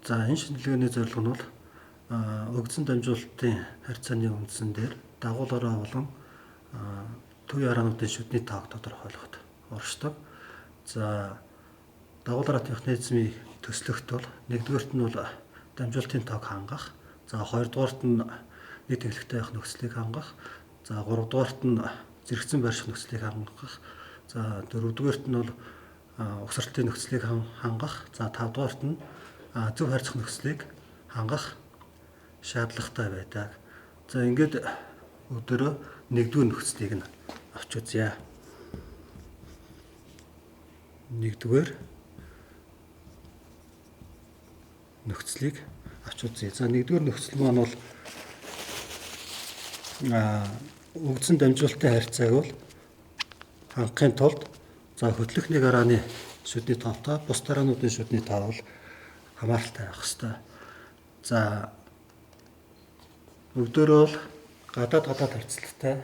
За, энэ шинжилгээний зорилго нь бол өгдсөн дамжуулалтын харьцааны үндсэн дээр дагуулаараа болон төвийн араануудын шүдний тоог тодорхойлоход оршдог. За, дагуулаараа механизмыг төслөхт бол нэгдүгээрт нь бол дамжуулалтын тоог хангах, за хоёрдугаарт нь нэг тэглэгтэй явах нөхцөлийг хангах, за гуравдугаарт нь зэрэгцэн байрших нөхцөлийг хангах, за дөрөвдүгээрт нь бол угсралтын нөхцөлийг хангах, за тавдугаарт нь зөв харьцах нөхцөлийг хангах шаардлагатай байдаг. За, ингээд өдөрөө нэгдүгээр нөхцөлийг нь авч үзье. Нэгдүгээр нөхцөлийг авч үзье. За, нэгдүгээр нөхцөл маань бол өгдсөн дамжуулалтын харьцааг бол хангахын тулд за хөтлөх нэг арааны шүдний тоовтой бус тараануудын шүдний тоо бол хамааралтай байх ёстой. За, өгдөөрөө бол гадаад харьцалтай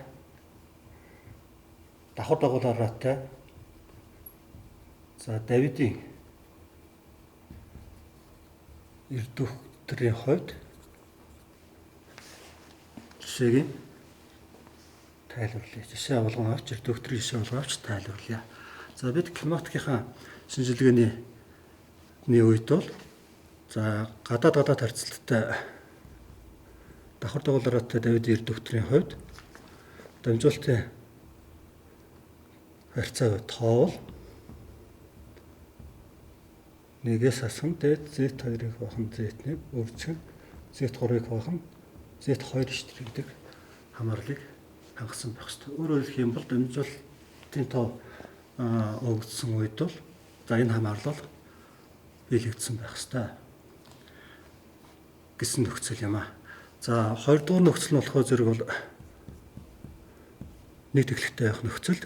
давхар дагуул араатай за Давидын эрдүүхтрийн хувьд жишээг нь тайлбарлая. Жишээ болгон авч эрдүүхтрийн жишээ болгон авч тайлбарлая. За, бид кинематикийн шинжилгээний үед бол за гадаад харьцалтай давхар дагуул араатай Давидын эрдүүхтрийн хувьд дамжуулалтын харьцаа тоовол нэгээс асхан дээд Z2-ыг хуваах нь Z1 өвчин Z3-ыг хуваах нь Z2 штрих гэдэг хамаарлыг хангасан байх ёстой. Өөрөөр хэлэх юм бол дамжуулалтын тоо өгөгдсөн үед бол за энэ хамаарлал биелэгдсэн байх ёстой гэсэн нөхцөл юм аа. За, хоёрдугаар нөхцөл нь болохоор зэрэг бол нэг тэглэгтэй явах нөхцөл.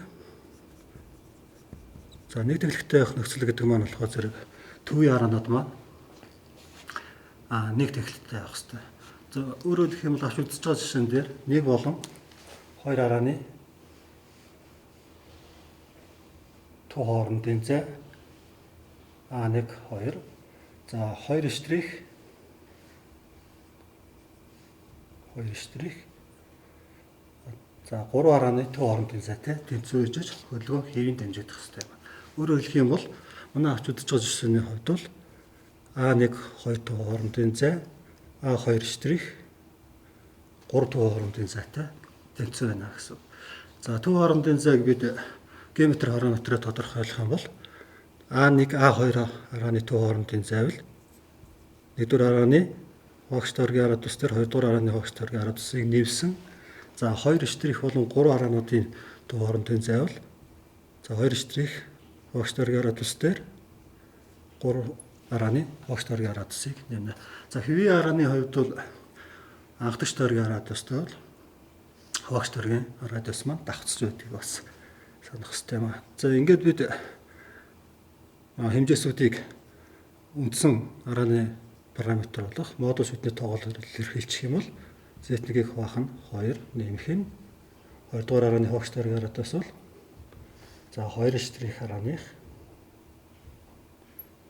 За, нэг тэглэгтэй явах нөхцөл гэдэг маань болохоор зэрэг төвийн араанууд маань нэг тэглэгтэй явах ёстой. За, өөрөөр хэлэх юм бол авч үзэж байгаа жишээн дээр 1 болон 2 арааны төв хоорондын зай А1 2, за 2 штрих 2 штрих, за 3 арааны төв хоорондын зайтай тэнцүү ижиж хөдөлгөөн хэвийн дамжигдах ёстой юм. Өөрөөр хэлэх юм бол манай авч үзэж байгаа жишээний хувьд бол А1 2 төв хоорондын зай А2 штрих 3 төв хоорондын зайтай тэнцүү байна гэсэн. За, төв хоорондын зайг бид геометр параметрээр тодорхойлох юм бол А1 А2 арааны төв хоорондын зай бол 1-р арааны хаагч тойргийн радиус дээр 2-р арааны хаагч тойргийн радиусыг нэмсэн. За, 2 штрих болон 3 араануудын төв хоорондын зай бол за 2 штрих хаагч тойргийн радиус дээр 3 арааны хаагч тойргийн радиусыг нэмнэ. За, хэвийн арааны хувьд бол анхдагч тойргийн радиустай бол хаагч тойргийн радиус маань давхцаж байдгийг бас санах хэрэгтэй юм аа. За, ингээд бид хэмжээсүүдийг үндсэн арааны параметр болох модуль шүдний тоогоор илэрхийлчих юм бол Z1-ийг хуваах нь 2 нэмэх нь 2 дугаар арааны хаагч тойргийн радиус бол за 2 штрих арааных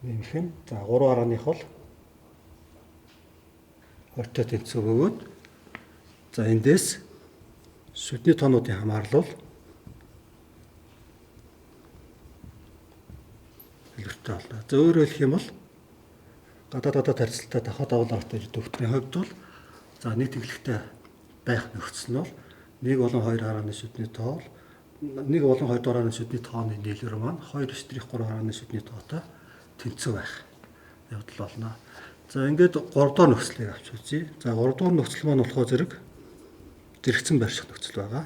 нэмэх нь за 3 арааных бол 20-той тэнцүү бөгөөд за эндээс шүдний тоонуудын хамаарлал илэртэй болно. За, өөрөөр хэлэх юм бол гадаад харьцалтай давхар дагуулаартай дөхтний хувьд бол за нэг тэглэгтэй байх нөхцөл нь бол 1 болон 2 арааны шүдний тоо бол 1 болон 2 дугаар арааны шүдний тооны нийлбэр маань 2 штрих 3 арааны шүдний тоотой тэнцүү байх явдал болно. За, ингээд 3 дугаар нөхцөлийг авч үзье. За, 3 дугаар нөхцөл маань болохоор зэрэг зэрэгцэн байрших нөхцөл байгаа.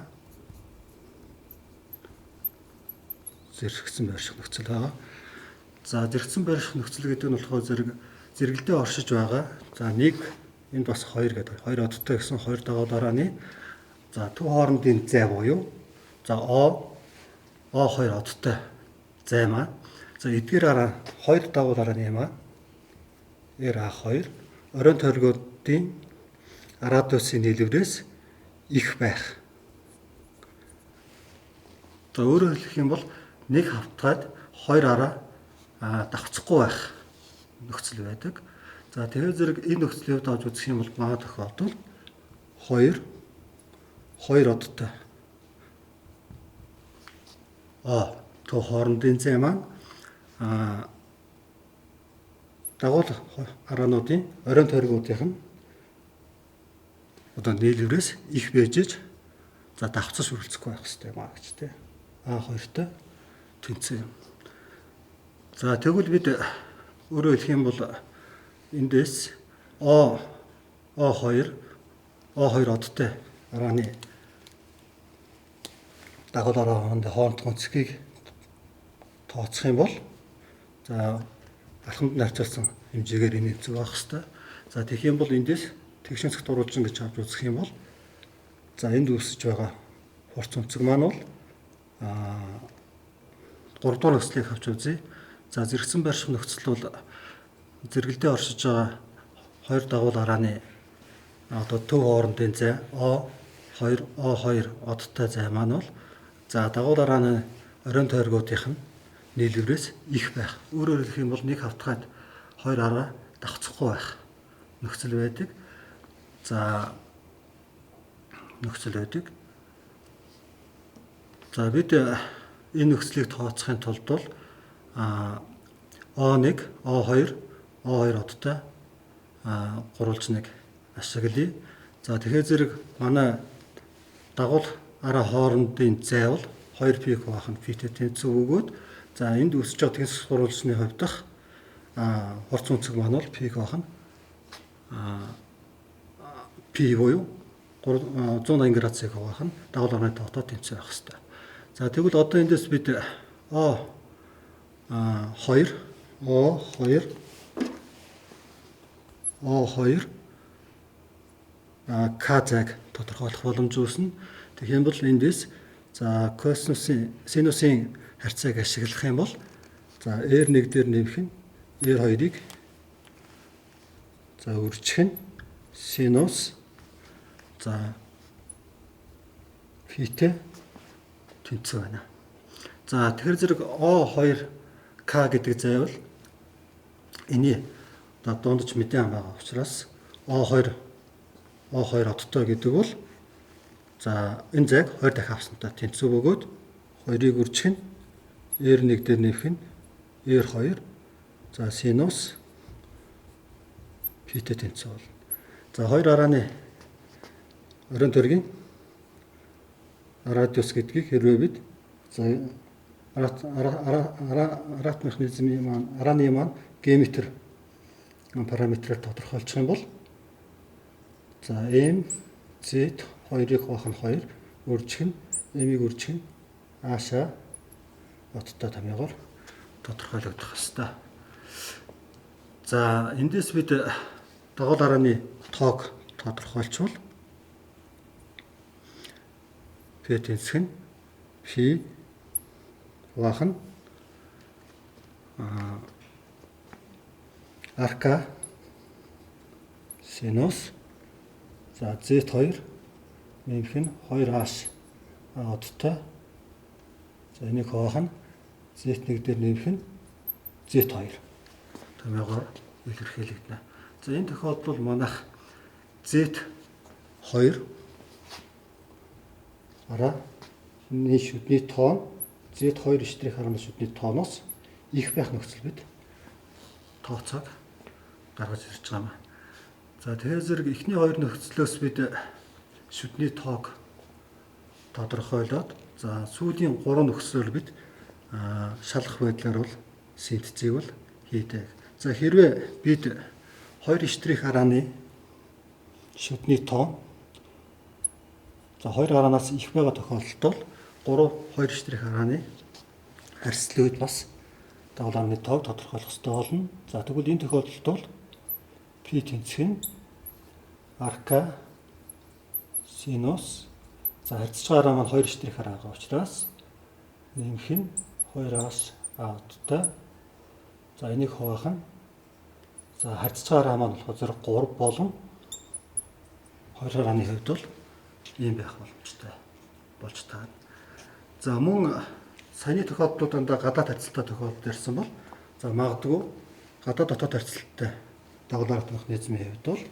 Зэрэгцэн байрших нөхцөл байгаа. За, зэрэгцэн байрших нөхцөл гэдэг нь болохоор зэрэг зэрэгэлдээ оршиж байгаа. За, 1 энд бас 2 гэдэг. 2 одтой гэсэн 2 дагуул арааны за төв хоорондын зай буюу за О О2 одтой зай маань. За, эдгээр араа 2 дагуул арааны маань RA2 оройн тойргуудын радиусын нийлбэрээс их байх. За, өөрөөр хэлэх юм бол нэг хавтгайд 2 араа давхцахгүй байх нөхцөл байдаг. За тэгэхээр зэрэг энэ нөхцөлийн хувьд авч үзэх юм бол манай тохиолдолд 2 2 одтой О төв хоорондын зай маань дагуул араануудын оройн тойргуудынх нь одоо нийлвэрээс их байж за давхцаж үргэлцэхгүй байх хэрэгтэй юм а гэж тий. А2-тай тэнцэн юм. За тэгвэл бид өөрөөр хэлэх юм бол эндээс О О2 О2 одтой арааны дагуул арааны хоорондох өнцгийг тооцох юм бол за алхамд нь харьцуулсан хэмжээгээр энэ өнцөг байх хэвээр. За тэгэх юм бол эндээс тэгш өнцөгт оруулжин гэж авч үзэх юм бол за энд үүсэж байгаа хурц өнцөг маань бол 3 дугаар нөхцөлийг авч үзье. За зэрэгцэн байрших нөхцөл бол зэрэгэлдээ оршиж байгаа хоёр дагуул арааны одоо төв хоорондын зай О2 О2 одтой зай маань бол за дагуул арааны оройн тойргуудынх нь нийлвэрээс их байх. Өөрөөр хэлэх юм бол нэг хавтгайд хоёр араа давхцахгүй байх нөхцөл байдаг. За нөхцөл байдаг. За бид энэ нөхцөлийг тооцохын тулд бол О1, О2, О2 одтой гурвалжныг ашиглая. За тэгэхээр зэрэг манай дагуул араа хоорондын зай бол 2 пи хуваах нь пи-тэй тэнцүү бөгөөд за энд үүсэж байгаа тэгс гурвалжны хувьд дах хурц өнцөг маань бол пи хуваах нь пи буюу 180 градусыг хуваах нь дагуул арааны тоотой тэнцүү байх хэвээр. За тэгвэл одоо эндээс бид О 2 О2 О2 К зайг тодорхойлох боломж үүснэ. Тэгэх юм бол эндээс за косинусын синусын харьцааг ашиглах юм бол за R1 дээр нэмэх нь R2-ыг за үржих нь синус за фитэй тэнцүү байна. За тэгэхээр зэрэг О2 К гэдэг зай бол энэний одоо дундаж медиан байгаа учраас О2 О2 одтой гэдэг бол за энэ зайг 20 дахин авсантай тэнцүү бөгөөд 2-ыг үржих нь R1 дээр нэмэх нь R2 за синус пи-тэй тэнцүү болно. За 2 арааны оройн тойргийн радиус гэдгийг хэрвээ бид за арат механизмын маань арааны маань геометр параметрээр тодорхойлчих юм бол за m z 2-ыг хуваах нь 2 үржих нь m-ийг үржих нь аашаа одтой томьёогоор тодорхойлогдох хэвээр. За эндээс бид дагуул арааны тоог тодорхойлчвал P тэнцэх нь P хуваах нь арка синус за Z2 нэмэх нь 2H одтой за энийг хуваах нь Z1 дээр нэмэх нь Z2 томьёогоор илэрхийлэгдэнэ. За энэ тохиолдолд манайх Z2 арааны шүдний тоон Z2 штрих арааны шүдний тооноос их байх нөхцөл бид тооцоог гаргаж ирж байгаа юм. За тэгэхээр зэрэг эхний хоёр нөхцлөөс бид шүдний тоог тодорхойлоод за сүүлийн гурван нөхцлөөр бид шалгах байдлаар бол синтезийг бол хийдэг. За хэрвээ бид 2 штрих арааны шүдний тоон за 2 араанаас их байгаа тохиолдолд бол 3 2 штрих арааны харьцлын үед бас дагуул арааны тоог тодорхойлох ёстой болно. За тэгвэл энэ тохиолдолд бол P тэнцэх нь арка синус за харьцаж байгаа араа маань 2 штрих араа байгаа учраас нэмэх нь 2-аас А одтой. За энийг хуваах нь за харьцаж байгаа араа маань болохоор зэрэг 3 болон 2 арааны хувьд бол ийм байх боломжтой болж таарна. За мөн саяны тохиолдлууд дандаа гадаад харьцалтай тохиолдол ярьсан бол за магадгүй гадаад дотоод харьцалтай Дагуулаар механизмын хувьд бол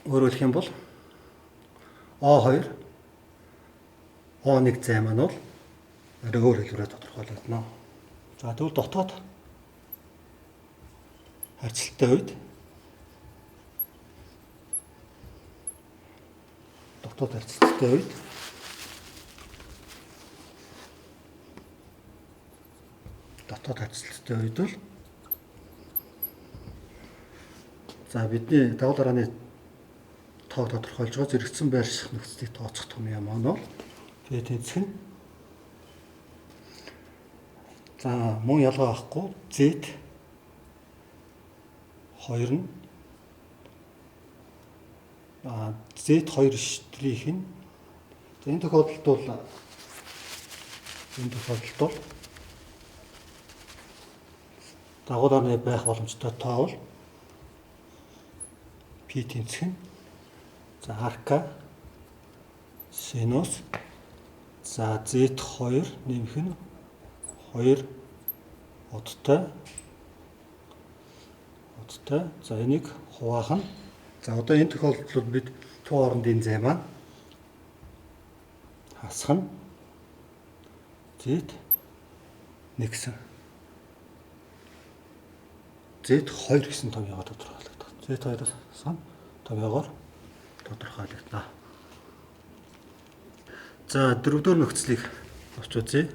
өөрөөр хэлэх юм бол O2 O1 зай маань бол арай өөр хэлбэрээр тодорхойлогдоно. За тэгвэл дотоод харьцалтай үед дотоод харьцалтай үед дотоод харьцалтай үед бол за бидний дагуул арааны тоог тодорхойлж байгаа зэрэгцэн байрших нөхцөлийг тооцох томьёо маань бол P тэнцэх нь за мөн ялгаа авахгүй Z 2 нь Z2 штрих нь за энэ тохиолдолд бол дагуул арны байх боломжтой тоо бол P тэнцэх нь за арка синус за Z2 нэмэх нь 2 одтой за энийг хуваах нь за одоо энэ тохиолдолд бид төв хоорондын зай маань хасах нь Z 1 гэсэн Z2 гэсэн томьёогоор тодорхойлогдох. Z2-оос хасах нь томьёогоор тодорхойлогдно. За дөрөвдүгээр нөхцөлийг авч үзье.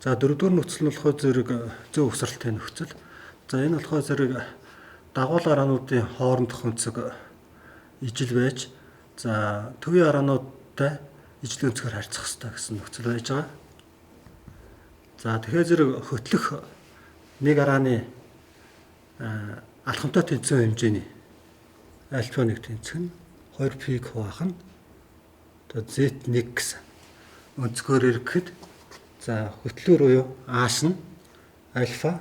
За дөрөвдүгээр нөхцөл нь болохоор зэрэг зөв угсралтай нөхцөл. За энэ болохоор зэрэг дагуул араануудын хоорондох өнцөг ижил байж за төвийн араануудтай ижил өнцгөр харьцах ёстой гэсэн нөхцөл байж байгаа. За тэгэхээр зэрэг хөтлөх нэг арааны алхамтай тэнцвэн хэмжээний альфа 1 тэнцэх нь 2 пи хуваах нь одоо Z1 гэсэн өнцгөр ирэхэд за хөтлөөр буюу H нь альфа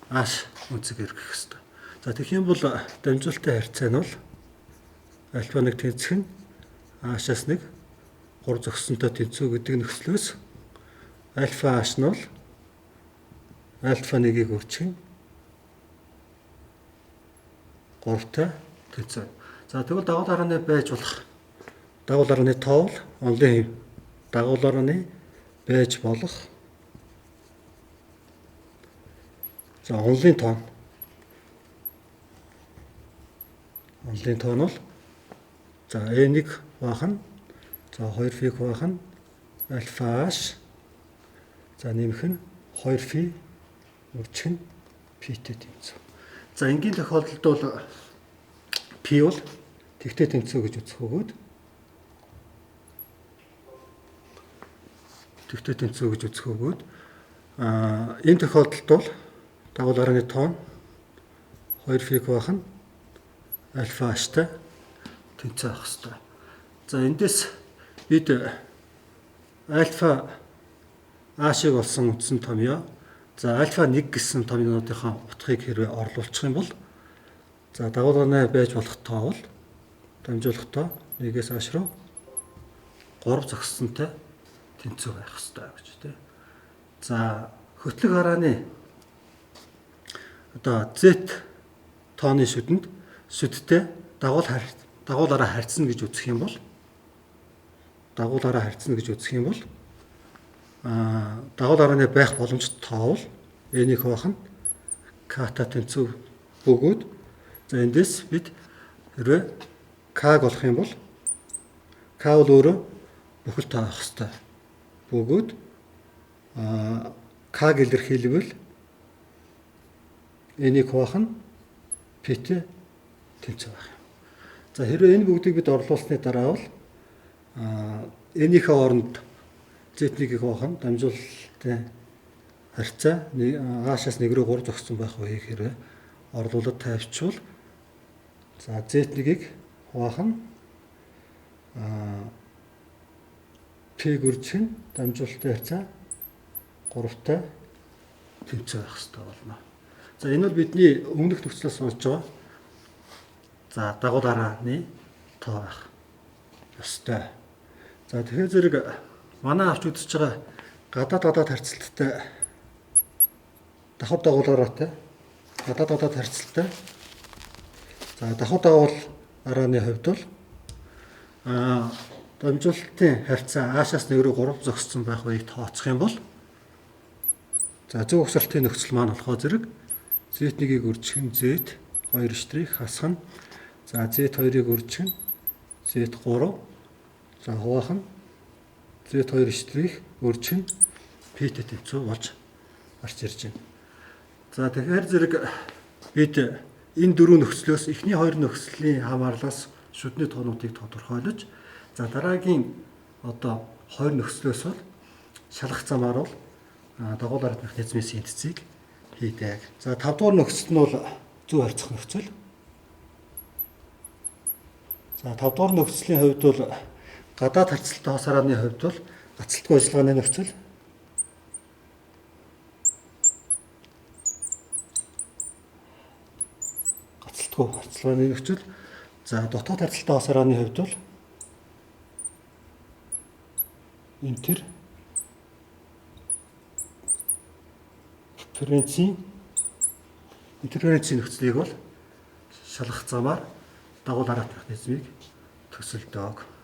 H өнцөг эргэх ёстой. За тэгэх юм бол дамжуулалтын харьцаа нь бол альфа 1 тэнцэх нь H-аас 1 3 зогссонтой тэнцүү гэдэг нөхцлөөс альфа H нь бол альфа 1-ийг үржих нь 3-тай тэнцүү. За тэгвэл дагуул арааны байж болох дагуул арааны тоо бол онлын дагуул арааны байж болох за онлын тоо. Онлын тоо нь бол за E1 хуваах нь за 2 фи хуваах нь альфа H за нэмэх нь 2 фи үржих нь P-тэй тэнцүү. За энгийн тохиолдолд бол P бол тэгтэй тэнцүү гэж үзэх өгөөд тэгтэй тэнцүү гэж үзэх өгөөд энэ тохиолдолд бол дагуул арааны тоо 2 фи хуваах нь альфа H-тай тэнцүү авах ёстой. За эндээс бид альфа H-ыг олсон үндсэн томьёо за альфа 1 гэсэн томьёонуудынхаа утгыг хэрвээ орлуулчих юм бол за дагуул арааны байж болох тоо бол дамжуулах тоо 1-ээс H руу 3 зогссонтой тэнцүү байх ёстой гэж тий. За хөтлөх арааны одоо Z тооны шүдэнд шүдтэй дагуулаараа харьцна гэж үзэх юм бол дагуулаараа харьцна гэж үзэх юм бол дагуул арааны байх боломжтой тоо бол N-ийг хуваах нь К-та тэнцүү бөгөөд за эндээс бид хэрвээ К-г олох юм бол К бол өөрөө бүхэл тоо авах ёстой. Бөгөөд К-г илэрхийлбэл N-ийг хуваах нь P-тэй тэнцүү байх юм. За хэрвээ энэ бүгдийг бид орлуулсны дараа бол N-ийнхээ оронд Z1-ийг хуваах нь дамжуулалтын харьцаа H-аас 1 рүү 3 зогссон байх үеийг хэрвээ орлуулад тавьчвал за Z1-ийг хуваах нь P гүржих нь дамжуулалтын харьцаа 3-тай тэнцүү байх ёстой болно. За энэ бол бидний өмнөх нөхцлөөс болж байгаа за дагуул арааны тоо байх ёстой. За тэгэхээр зэрэг манай авч үзэж байгаа Гадаад харьцалттай давхар дагуулаараатай гадаад харьцалтай. За давхар дагуул арааны хувьд бол дамжуулалтын харьцаа аашаас 1 рүү 3 зогссон байх үеийг тооцох юм бол за зөв угсралтын нөхцөл маань болохоор зэрэг Z1-ийг үржих нь Z2 штрих хасах нь за Z2-ыг үржих нь Z3 за хуваах нь Z2 штрих үржих нь P-тэй тэнцүү болж гарч ирж байна. За тэгэхээр зэрэг бид энэ дөрвөн нөхцлөөс эхний хоёр нөхцөлийн хамаарлаас шүдний тоонуудыг тодорхойлож за дараагийн одоо хоёр нөхцлөөс бол шалгах замаар бол дагуул арга механизмын синтезийг хийдэг. За 5 дугаар нөхцөл нь бол зөв харьцах нөхцөл. За 5 дугаар нөхцөлийн хувьд бол гадаад харьцалтай хос харааны хувьд бол гацалтгүй ажиллагааны нөхцөл. Гацалтгүй ажиллагааны нөхцөл. За дотоод харьцалтай хос харааны хувьд бол интерференцийн нөхцөлийг бол шалгах замаар дагуул араат механизмыг төсөлдөг.